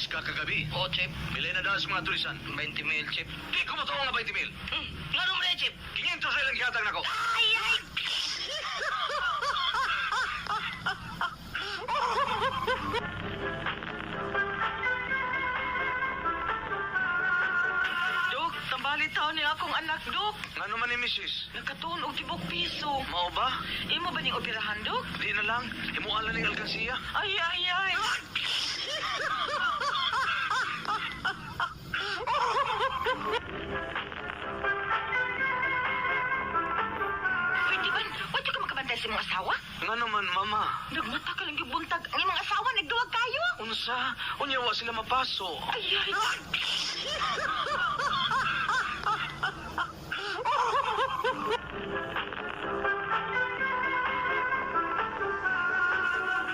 Pulis ka kagabi. Oh, Chief. Pila na daan sa mga tulisan? 20 mil, Chief. Di ko matuo nga 20 mil. Nga naman eh, Chief? 500 na lang gihatag nako. Ay, ay! Dok, tambali taon ni akong anak, Dok. Ngano man ni misis? Nakatuon og tibok piso. Mao ba? Imo ba ning operahan, Dok? Di na lang. Imuala ning alkansiya. Ay, ay, ay. Pwede ba? Pwede ka makabantay sa imong asawa? Ngano man, mama? Nagmata ka lang yung buntag. Ang imong asawa, nagduwag kayo. Unsa? Unya wa sila mapaso. Ay, ay.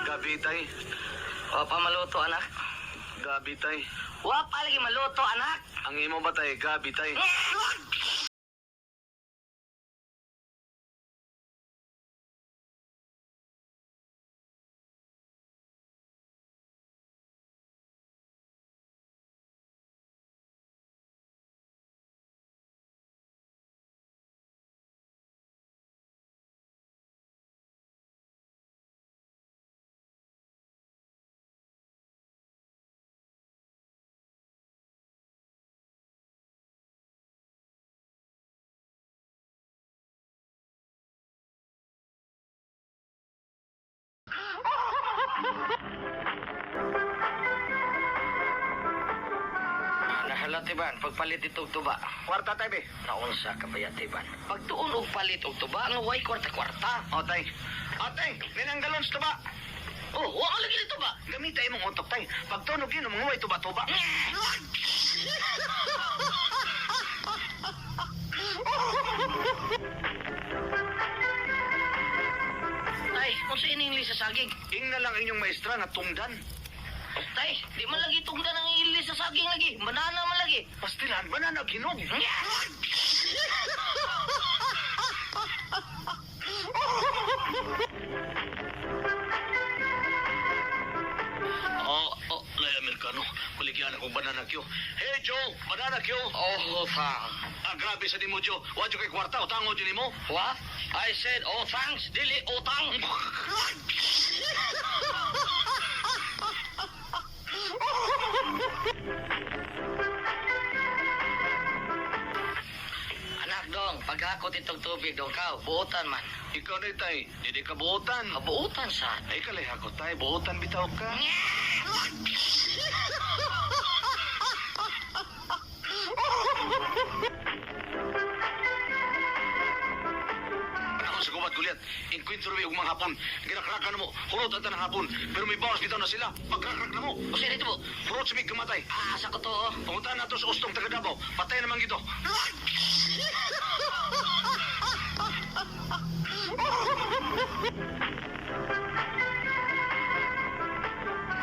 Gabi tay. Wa pa maluto, anak. Gabi tay. Wa pa lagi maluto, anak. Ang imo ba tay? Gabi tay. Nahala, Tiban, pagpalit itong tuba. Kwarta tay be. Naunsa ka ba Tiban? Pagtuon og palit og tuba, nga way kwarta-kwarta. O tay. Atay, ninang galon sa tuba. Oh, wa ka lagi tuba. Gamita imong utok tay. Pagtunog yun, mga way tuba-tuba. Tay, unsa ining lisa saging? Ing na lang inyong maestra nga tungdan. Tay, di man lagi tungdan ang ilis sa saging lagi. Banana man lagi. Pastilan, banana ginog. Oh, oh, lay Amerikano. Baligyan akong banana Q. Hey Joe, banana Q. Oh, thanks. Ah, grabe sa nimo Joe. Wa jud kay kwarta, utango jud nimo. What? I said, oh thanks, dili utang. Anak dong, paghakot itong tubig dong kao, buotan man. Ikaw na tay, dili ka buotan. Kabuotan sa. Ay kalay ako tay, buotan bitaw ka. Ako sa gubat gulyat, inkwentro mi ug mga hapon. Ginakrakan mo, hurot ata ng hapon. Pero may bawas bitaw na sila. Pagkrakrak na mo. O siya dito po. Hurot sa mig kamatay. Ah, sa ko to. oh. Panguntahan nato sa ustong taga Davao. Patay naman gito.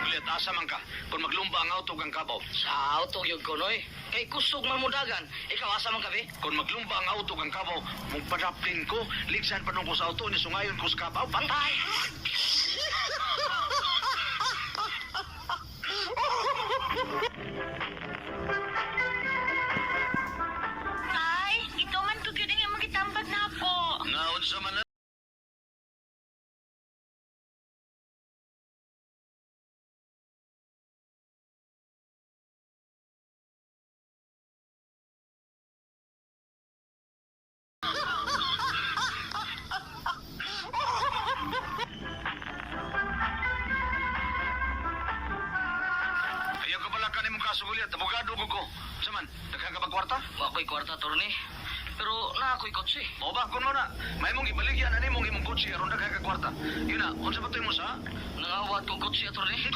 Gulyat, asa man ka? Kung maglumba ang auto kang kabaw. Sa auto gyud ko noy. Kay kusog man mo dagan. Ikaw asa man kabi? Kung maglumba ang auto kang kabaw, mong padaplin ko, ligsan pa nung ko sa auto, ni sungayon ko sa kabaw. Patay! Tay, gituman ko gyud ang imong gitambag na ako. Ngaon sa man na. Ayaw ka pala kanin mong kaso Goliath. Abogado ko ko. Saman, daghan ka ba kwarta? Wa ko'y kwarta torne. Pero naa ko'y kotse. O ba, kun mo na. May mong ibaligyan ani mong imong kotse aron daghan ka kwarta. Yun na, unsa ba to imo sa? Nangawat kong kotse attorney.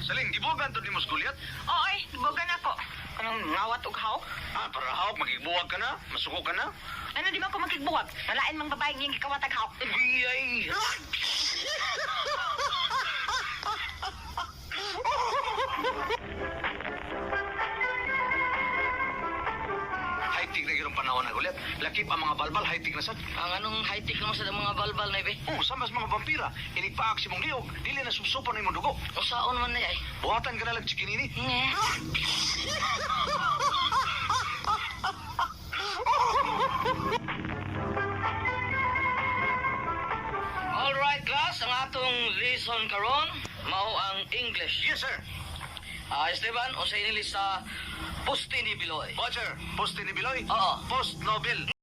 Saling, gibugan to ni Mos Goliath. Ooy, gibugan ako. Kanang ngawat og hawk? Ah, para hawk, magigbuwag ka na, masuko ka na. Ano di man ko magkigbuwag? Malain mang babaeng iyang gikawatag hawk. Ay, Hay High-tech na gyud ang panahon na, Goliath. Lakip ang mga balbal, high-tech na sad. Ang anong high-tech naman sa mga balbal na ibe? Oh, sama sa mga vampira, inigpaak si mong liog, dili na subsupan na imong dugo. Usaon man na ay. Buhatan ka na lang chikinini. Nga. All right, class, ang atong lesson karon mao ang English. Yes, sir. Ah, Esteban, unsay inili sa Poste ni Biloy? Roger, poste ni Biloy. Oo. Post Nobel.